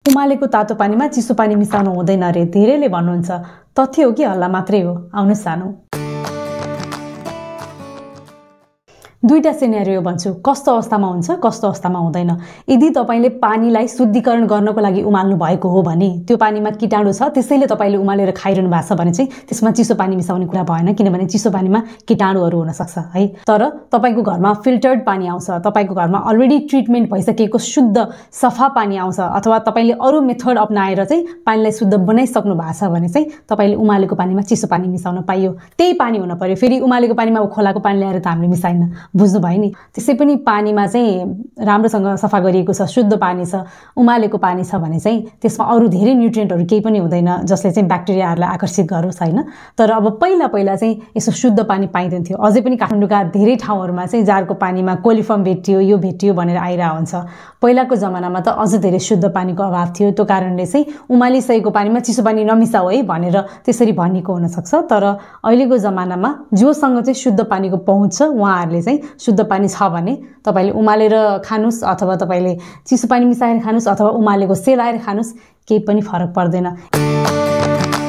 उमालेको तातो पानीमा चिसो पानी मिसाउनु हुँदैन रे धेरैले भन्नुहुन्छ। तथ्य हो कि हल्ला मात्रै हो? आउनुहोस् जानौँ। दुईटा सिनेरियो भन्छु, कस्तो अवस्थामा हुन्छ, कस्तो अवस्थामा हुँदैन। यदि तपाईले पानीलाई शुद्धिकरण गर्नको लागि उमाल्नु भएको हो भने त्यो पानीमा कीटाणु छ, त्यसैले तपाईले उमालेर खाइरहनु भएको छ भने चाहिँ त्यसमा चिसो पानी मिसाउने कुरा भएन, किनभने चिसो पानीमा कीटाणुहरू हुन सक्छ है। तर तपाईको घरमा फिल्टर्ड पानी आउँछ, तपाईको घरमा अलरेडी ट्रिटमेन्ट भइसकेको शुद्ध सफा पानी आउँछ, अथवा तपाईले अरू मेथड अपनाएर चाहिँ पानीलाई शुद्ध बनाइसक्नु भएको छ भने चाहिँ तपाईले उमालेको पानीमा चिसो पानी मिसाउन पाइयो। त्यही पानी हुन पर्यो। फेरि उमालेको पानीमा खोलाको पानी ल्याएर त हामीले मिसाइन, बुझ्नु भयो नि। त्यसै पनि पानीमा चाहिँ राम्रोसँग सफा गरिएको छ, शुद्ध पानी छ, उमालेको पानी छ भने चाहिँ त्यसमा अरू धेरै न्युट्रिएन्टहरू केही पनि हुँदैन जसले चाहिँ ब्याक्टेरियाहरूलाई आकर्षित गरोस् हैन। तर अब पहिला चाहिँ यसो शुद्ध पानी पाइँदैन थियो। अझै पनि काठमाडौँका धेरै ठाउँहरूमा चाहिँ जारको पानीमा कोलिफर्म भेटियो, यो भेटियो भनेर आइरहेको हुन्छ। पहिलाको जमानामा त अझ धेरै शुद्ध पानीको अभाव थियो। त्यो कारणले चाहिँ उमालिसकेको पानीमा चिसो पानी नमिसाऊ है भनेर त्यसरी भनिएको हुनसक्छ। तर अहिलेको जमानामा जोसँग चाहिँ शुद्ध पानीको पहुँच छ उहाँहरूले चाहिँ शुद्ध पानी छ भने तपाईले उमालेर खानुस्, अथवा तपाईले चिसो पानी मिसाएर खानुस्, अथवा उमालेको सेलाएर खानुस्, केही पनि फरक पर्दैन।